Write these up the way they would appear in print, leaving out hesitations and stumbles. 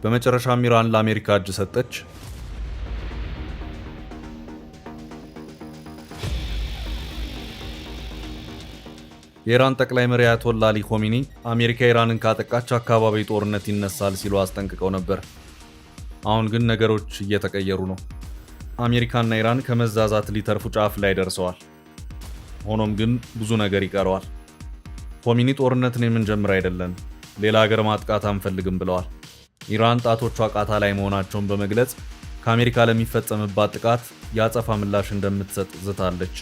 በመጨረሻም ኢራን ለአሜሪካ እጅ ሰጠች? የኢራን ጠቅላይ መሪ አያቶላ አሊ ኮሚኒ አሜሪካ ኢራንን ካጠቃች አካባቢ ጦርነት ይነሳል ሲሉ አስጠንቅቀው ነበር። አሁን ግን ነገሮች እየተቀየሩ ነው። አሜሪካና ኢራን ከመዛዛት ሊተርፉ ጫፍ ላይ ደርሰዋል። ሆኖም ግን ብዙ ነገር ይቀረዋል። ኮሚኒ ጦርነትን የምንጀምር አይደለን፣ ሌላ ሀገር ማጥቃት አንፈልግም ብለዋል። ኢራን ጣቶቿ ቃታ ላይ መሆናቸውን በመግለጽ ከአሜሪካ ለሚፈጸምባት ጥቃት የአጸፋ ምላሽ እንደምትሰጥ ዝታለች።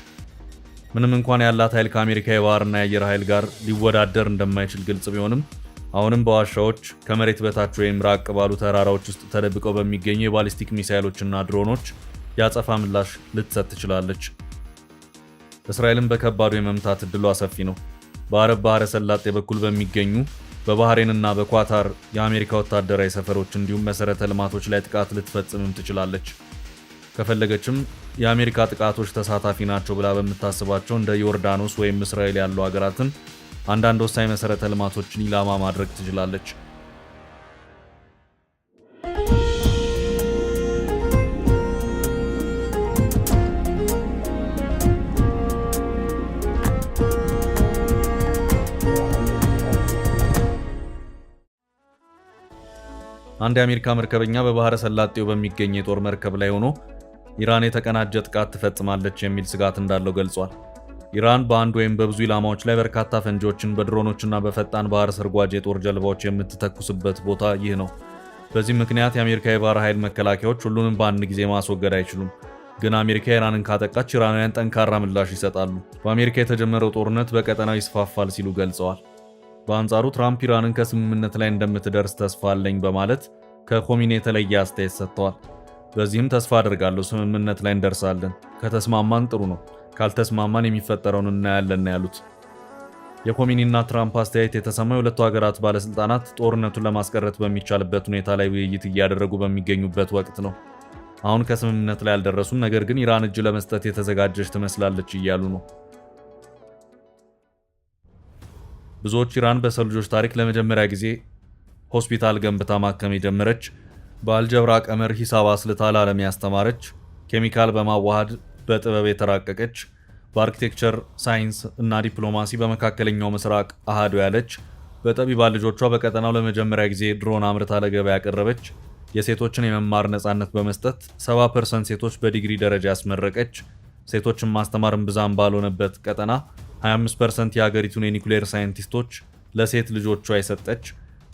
ምንም እንኳን ያላት ኃይል ከአሜሪካ የባህርና የአየር ኃይል ጋር ሊወዳደር እንደማይችል ግልጽ ቢሆንም፣ አሁንም በዋሻዎች፣ ከመሬት በታች ወይም ራቅ ባሉ ተራራዎች ውስጥ ተደብቀው በሚገኙ የባሊስቲክ ሚሳይሎችና ድሮኖች የአጸፋ ምላሽ ልትሰጥ ትችላለች። እስራኤልን በከባዱ የመምታት እድሏ ሰፊ ነው። በአረብ ባህረ ሰላጤ በኩል በሚገኙ በባህሬንና በኳታር የአሜሪካ ወታደራዊ ሰፈሮች እንዲሁም መሰረተ ልማቶች ላይ ጥቃት ልትፈጽምም ትችላለች። ከፈለገችም የአሜሪካ ጥቃቶች ተሳታፊ ናቸው ብላ በምታስባቸው እንደ ዮርዳኖስ ወይም እስራኤል ያሉ ሀገራትን አንዳንድ ወሳኝ መሰረተ ልማቶችን ኢላማ ማድረግ ትችላለች። አንድ የአሜሪካ መርከበኛ በባህረ ሰላጤው በሚገኝ የጦር መርከብ ላይ ሆኖ ኢራን የተቀናጀ ጥቃት ትፈጽማለች የሚል ስጋት እንዳለው ገልጿል። ኢራን በአንድ ወይም በብዙ ኢላማዎች ላይ በርካታ ፈንጂዎችን በድሮኖችና በፈጣን ባህር ሰርጓጅ የጦር ጀልባዎች የምትተኩስበት ቦታ ይህ ነው። በዚህ ምክንያት የአሜሪካ የባህር ኃይል መከላከያዎች ሁሉንም በአንድ ጊዜ ማስወገድ አይችሉም። ግን አሜሪካ ኢራንን ካጠቃች ኢራናውያን ጠንካራ ምላሽ ይሰጣሉ። በአሜሪካ የተጀመረው ጦርነት በቀጠናው ይስፋፋል ሲሉ ገልጸዋል። በአንጻሩ ትራምፕ ኢራንን ከስምምነት ላይ እንደምትደርስ ተስፋ አለኝ በማለት ከኮሚኒ የተለየ አስተያየት ሰጥተዋል። በዚህም ተስፋ አደርጋለሁ ስምምነት ላይ እንደርሳለን። ከተስማማን ጥሩ ነው፣ ካልተስማማን የሚፈጠረውን እናያለን ያሉት። የኮሚኒና ትራምፕ አስተያየት የተሰማው የሁለቱ ሀገራት ባለስልጣናት ጦርነቱን ለማስቀረት በሚቻልበት ሁኔታ ላይ ውይይት እያደረጉ በሚገኙበት ወቅት ነው። አሁን ከስምምነት ላይ አልደረሱም፣ ነገር ግን ኢራን እጅ ለመስጠት የተዘጋጀች ትመስላለች እያሉ ነው። ብዙዎች ኢራን በሰው ልጆች ታሪክ ለመጀመሪያ ጊዜ ሆስፒታል ገንብታ ማከም የጀመረች፣ በአልጀብራ ቀመር ሂሳብ አስልታ ለዓለም ያስተማረች፣ ኬሚካል በማዋሃድ በጥበብ የተራቀቀች፣ በአርኪቴክቸር፣ ሳይንስ እና ዲፕሎማሲ በመካከለኛው ምስራቅ አሃዱ ያለች፣ በጠቢባን ልጆቿ በቀጠናው ለመጀመሪያ ጊዜ ድሮን አምርታ ለገበያ ያቀረበች፣ የሴቶችን የመማር ነፃነት በመስጠት 70% ሴቶች በዲግሪ ደረጃ ያስመረቀች፣ ሴቶችን ማስተማር እምብዛም ባልሆነበት ቀጠና 25% የሀገሪቱን የኒኩሌር ሳይንቲስቶች ለሴት ልጆቿ የሰጠች፣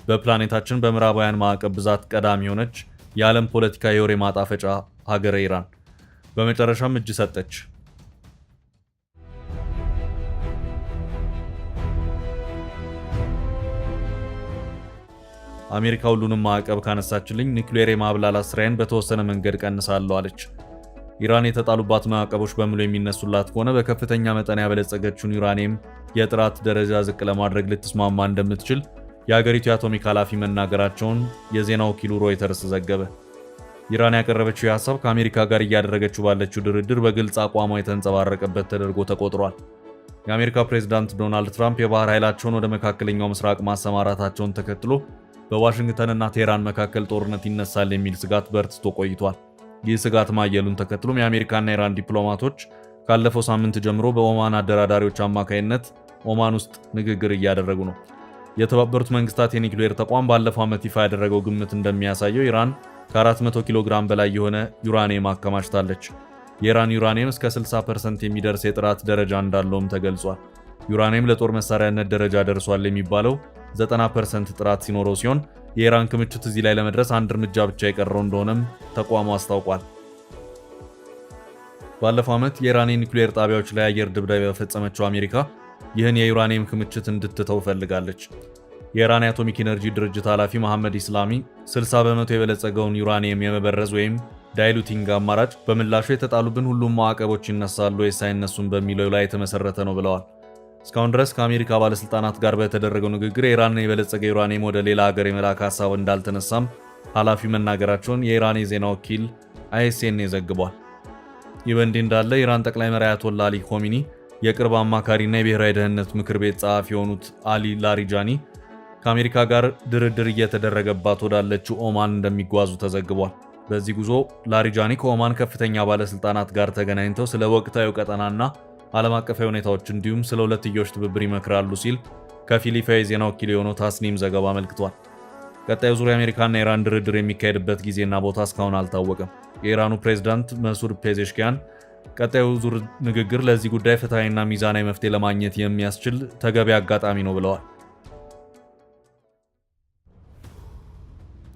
በፕላኔታችን በምዕራባውያን ማዕቀብ ብዛት ቀዳሚ የሆነች፣ የዓለም ፖለቲካ የወሬ ማጣፈጫ ሀገረ ኢራን በመጨረሻም እጅ ሰጠች። አሜሪካ ሁሉንም ማዕቀብ ካነሳችልኝ ኒውክሌር የማብላላት ስራዬን በተወሰነ መንገድ ቀንሳለሁ አለች። ኢራን የተጣሉባት ማዕቀቦች በሙሉ የሚነሱላት ከሆነ በከፍተኛ መጠን ያበለጸገችውን ዩራኒየም የጥራት ደረጃ ዝቅ ለማድረግ ልትስማማ እንደምትችል የአገሪቱ የአቶሚክ ኃላፊ መናገራቸውን የዜና ወኪሉ ሮይተርስ ዘገበ። ኢራን ያቀረበችው ሀሳብ ከአሜሪካ ጋር እያደረገችው ባለችው ድርድር በግልጽ አቋሟ የተንጸባረቀበት ተደርጎ ተቆጥሯል። የአሜሪካ ፕሬዝዳንት ዶናልድ ትራምፕ የባህር ኃይላቸውን ወደ መካከለኛው ምስራቅ ማሰማራታቸውን ተከትሎ በዋሽንግተንና ቴህራን መካከል ጦርነት ይነሳል የሚል ስጋት በርትቶ ቆይቷል። ይህ ስጋት ማየሉን ተከትሎም የአሜሪካና ኢራን ዲፕሎማቶች ካለፈው ሳምንት ጀምሮ በኦማን አደራዳሪዎች አማካይነት ኦማን ውስጥ ንግግር እያደረጉ ነው። የተባበሩት መንግስታት የኒውክሌር ተቋም ባለፈው ዓመት ይፋ ያደረገው ግምት እንደሚያሳየው ኢራን ከ400 ኪሎ ግራም በላይ የሆነ ዩራኒየም አከማችታለች። የኢራን ዩራኒየም እስከ 60% የሚደርስ የጥራት ደረጃ እንዳለውም ተገልጿል። ዩራኒየም ለጦር መሳሪያነት ደረጃ ደርሷል የሚባለው 90% ጥራት ሲኖረው ሲሆን፣ የኢራን ክምችት እዚህ ላይ ለመድረስ አንድ እርምጃ ብቻ የቀረው እንደሆነም ተቋሙ አስታውቋል። ባለፈው ዓመት የኢራን የኒውክሌር ጣቢያዎች ላይ አየር ድብደባ የፈጸመችው አሜሪካ ይህን የዩራኒየም ክምችት እንድትተው ፈልጋለች። የኢራን የአቶሚክ ኢነርጂ ድርጅት ኃላፊ መሐመድ ኢስላሚ 60% የበለጸገውን ዩራኒየም የመበረዝ ወይም diluting አማራጭ በምላሹ የተጣሉብን ሁሉም ማዕቀቦች ይነሳሉ ወይስ አይነሱም በሚለው ላይ የተመሰረተ ነው ብለዋል። እስካሁን ድረስ ከአሜሪካ ባለሥልጣናት ጋር በተደረገው ንግግር የኢራንን የበለጸገ ዩራኒየም ወደ ሌላ ሀገር የመላክ ሀሳብ እንዳልተነሳም ኃላፊው መናገራቸውን የኢራን የዜና ወኪል አይኤስኤንኤ ዘግቧል። ይህ በእንዲህ እንዳለ የኢራን ጠቅላይ መሪ አያቶላ አሊ ኮሚኒ የቅርብ አማካሪና የብሔራዊ ደህንነት ምክር ቤት ጸሐፊ የሆኑት አሊ ላሪጃኒ ከአሜሪካ ጋር ድርድር እየተደረገባት ወዳለችው ኦማን እንደሚጓዙ ተዘግቧል። በዚህ ጉዞ ላሪጃኒ ከኦማን ከፍተኛ ባለስልጣናት ጋር ተገናኝተው ስለ ወቅታዊ ቀጠናና ዓለም አቀፋዊ ሁኔታዎች እንዲሁም ስለ ሁለትዮሽ ትብብር ይመክራሉ ሲል ከፊል ይፋዊ የዜና ወኪል የሆነው ታስኒም ዘገባ አመልክቷል። ቀጣዩ ዙር የአሜሪካና የኢራን ድርድር የሚካሄድበት ጊዜና ቦታ እስካሁን አልታወቀም። የኢራኑ ፕሬዝዳንት መሱድ ፔዜሽኪያን ቀጣዩ ዙር ንግግር ለዚህ ጉዳይ ፍትሐዊና ሚዛናዊ መፍትሄ ለማግኘት የሚያስችል ተገቢ አጋጣሚ ነው ብለዋል።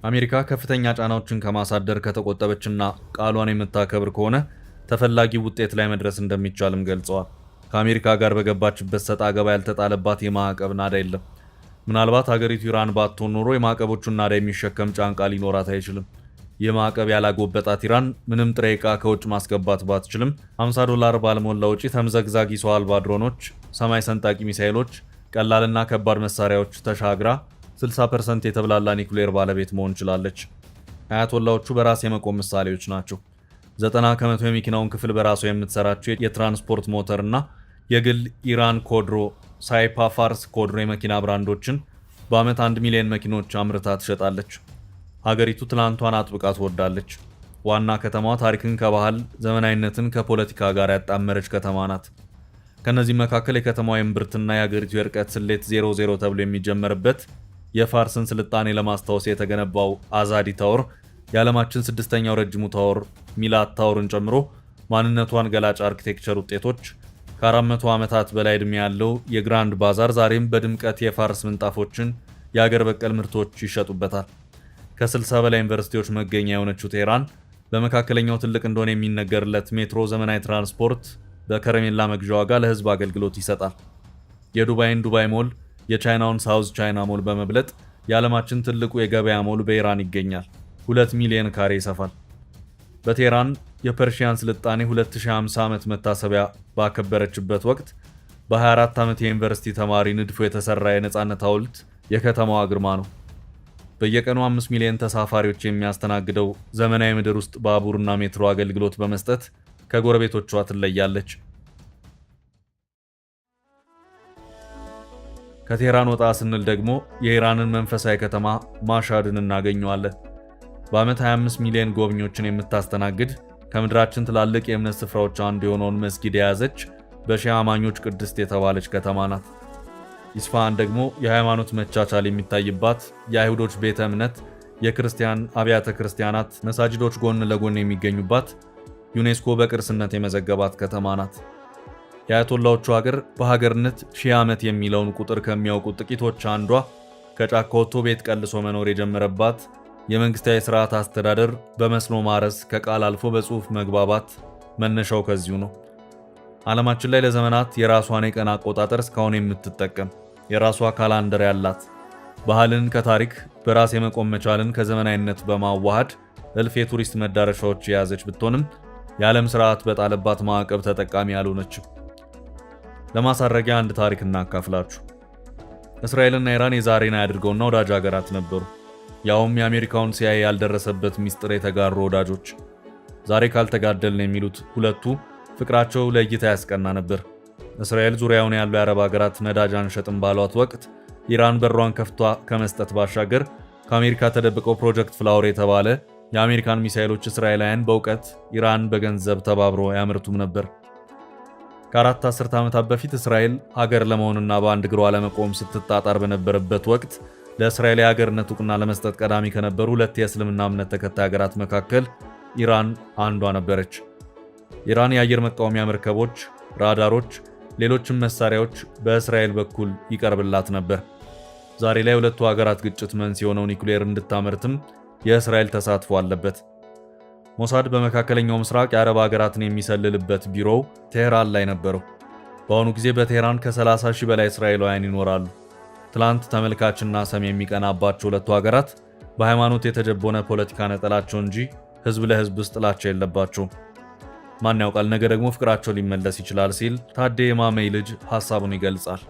አሜሪካ ከፍተኛ ጫናዎችን ከማሳደር ከተቆጠበችና ቃሏን የምታከብር ከሆነ ተፈላጊ ውጤት ላይ መድረስ እንደሚቻልም ገልጸዋል። ከአሜሪካ ጋር በገባችበት ሰጣ ገባ ያልተጣለባት የማዕቀብ ናዳ የለም። ምናልባት ሀገሪቱ ኢራን ባትሆን ኖሮ የማዕቀቦቹን ናዳ የሚሸከም ጫንቃ ሊኖራት አይችልም። ይህ ማዕቀብ ያላጎበጣት ኢራን ምንም ጥሬ ዕቃ ከውጭ ማስገባት ባትችልም $50 ባልሞላ ወጪ ተምዘግዛጊ ሰው አልባ ድሮኖች፣ ሰማይ ሰንጣቂ ሚሳይሎች፣ ቀላልና ከባድ መሳሪያዎች ተሻግራ 60% የተብላላ ኒውክሌር ባለቤት መሆን ችላለች። አያቶላዎቹ በራስ የመቆም ምሳሌዎች ናቸው። 90% የመኪናውን ክፍል በራሷ የምትሰራቸው የትራንስፖርት ሞተርና የግል ኢራን ኮድሮ፣ ሳይፓ፣ ፋርስ ኮድሮ የመኪና ብራንዶችን በዓመት 1 ሚሊዮን መኪኖች አምርታ ትሸጣለች። ሀገሪቱ ትላንቷን አጥብቃ ትወዳለች። ዋና ከተማዋ ታሪክን ከባህል፣ ዘመናዊነትን ከፖለቲካ ጋር ያጣመረች ከተማ ናት። ከእነዚህ መካከል የከተማዋ እምብርትና የሀገሪቱ የርቀት ስሌት 00 ተብሎ የሚጀመርበት የፋርስን ስልጣኔ ለማስታወስ የተገነባው አዛዲ Tower፣ የዓለማችን ስድስተኛው ረጅሙ tower ሚላት Tower ን ጨምሮ ማንነቷን ገላጭ አርኪቴክቸር ውጤቶች፣ ከ400 ዓመታት በላይ ዕድሜ ያለው የግራንድ ባዛር ዛሬም በድምቀት የፋርስ ምንጣፎችን፣ የአገር በቀል ምርቶች ይሸጡበታል። ከ60 በላይ ዩኒቨርሲቲዎች መገኛ የሆነችው ቴህራን በመካከለኛው ትልቅ እንደሆነ የሚነገርለት ሜትሮ ዘመናዊ ትራንስፖርት በከረሜላ መግዣ ዋጋ ለህዝብ አገልግሎት ይሰጣል። የዱባይን ዱባይ ሞል፣ የቻይናውን ሳውዝ ቻይና ሞል በመብለጥ የዓለማችን ትልቁ የገበያ ሞል በኢራን ይገኛል። 2 ሚሊዮን ካሬ ይሰፋል። በቴህራን የፐርሺያን ስልጣኔ 2050 ዓመት መታሰቢያ ባከበረችበት ወቅት በ24 ዓመት የዩኒቨርሲቲ ተማሪ ንድፎ የተሰራ የነፃነት ሐውልት የከተማዋ ግርማ ነው። በየቀኑ 5 ሚሊዮን ተሳፋሪዎች የሚያስተናግደው ዘመናዊ ምድር ውስጥ ባቡርና ሜትሮ አገልግሎት በመስጠት ከጎረቤቶቿ ትለያለች። ከቴህራን ወጣ ስንል ደግሞ የኢራንን መንፈሳዊ ከተማ ማሻድን እናገኘዋለን። በዓመት 25 ሚሊዮን ጎብኚዎችን የምታስተናግድ፣ ከምድራችን ትላልቅ የእምነት ስፍራዎች አንዱ የሆነውን መስጊድ የያዘች፣ በሺህ አማኞች ቅድስት የተባለች ከተማ ናት። ኢስፋሃን ደግሞ የሃይማኖት መቻቻል የሚታይባት፣ የአይሁዶች ቤተ እምነት፣ የክርስቲያን አብያተ ክርስቲያናት መሳጅዶች ጎን ለጎን የሚገኙባት፣ ዩኔስኮ በቅርስነት የመዘገባት ከተማ ናት። የአያቶላዎቹ ሀገር በሀገርነት ሺህ ዓመት የሚለውን ቁጥር ከሚያውቁ ጥቂቶች አንዷ፣ ከጫካ ወጥቶ ቤት ቀልሶ መኖር የጀመረባት፣ የመንግስታዊ ስርዓት አስተዳደር በመስኖ ማረስ ከቃል አልፎ በጽሑፍ መግባባት መነሻው ከዚሁ ነው። ዓለማችን ላይ ለዘመናት የራሷን የቀን አቆጣጠር እስካሁን የምትጠቀም፣ የራሷ calendar ያላት፣ ባህልን ከታሪክ፣ በራስ የመቆም መቻልን ከዘመናዊነት በማዋሃድ እልፍ የቱሪስት መዳረሻዎች የያዘች ብትሆንም የዓለም ስርዓት በጣለባት ማዕቀብ ተጠቃሚ ያልሆነችም። ለማሳረጊያ አንድ ታሪክ እናካፍላችሁ። እስራኤልና ኢራን የዛሬን አያድርገውና ወዳጅ ሀገራት ነበሩ። ያውም የአሜሪካውን ሲአይኤ ያልደረሰበት ሚስጥር የተጋሩ ወዳጆች። ዛሬ ካልተጋደልን የሚሉት ሁለቱ ፍቅራቸው ለእይታ ያስቀና ነበር። እስራኤል ዙሪያውን ያሉ የአረብ ሀገራት ነዳጅ አንሸጥም ባሏት ወቅት ኢራን በሯን ከፍታ ከመስጠት ባሻገር ከአሜሪካ ተደብቀው Project Flower የተባለ የአሜሪካን ሚሳይሎች እስራኤላውያን በእውቀት ኢራን በገንዘብ ተባብሮ ያመርቱም ነበር። ከአራት አስርት ዓመታት በፊት እስራኤል ሀገር ለመሆንና በአንድ እግሯ ለመቆም ስትጣጣር በነበረበት ወቅት ለእስራኤል የሀገርነት እውቅና ለመስጠት ቀዳሚ ከነበሩ ሁለት የእስልምና እምነት ተከታይ ሀገራት መካከል ኢራን አንዷ ነበረች። ኢራን የአየር መቃወሚያ መርከቦች፣ ራዳሮች፣ ሌሎችም መሳሪያዎች በእስራኤል በኩል ይቀርብላት ነበር። ዛሬ ላይ ሁለቱ ሀገራት ግጭት መንስኤ የሆነው ኒውክሌር እንድታመርትም የእስራኤል ተሳትፎ አለበት። ሞሳድ በመካከለኛው ምስራቅ የአረብ ሀገራትን የሚሰልልበት ቢሮው ቴህራን ላይ ነበረው። በአሁኑ ጊዜ በቴህራን ከ30 ሺህ በላይ እስራኤላውያን ይኖራሉ። ትላንት ተመልካችና ሰሚ የሚቀናባቸው ሁለቱ ሀገራት በሃይማኖት የተጀቦነ ፖለቲካ ነጠላቸው እንጂ ህዝብ ለህዝብ ውስጥ ጥላቻ የለባቸውም። ማን ያውቃል፣ ነገ ደግሞ ፍቅራቸው ሊመለስ ይችላል ሲል ታዴ የማመይ ልጅ ሀሳቡን ይገልጻል።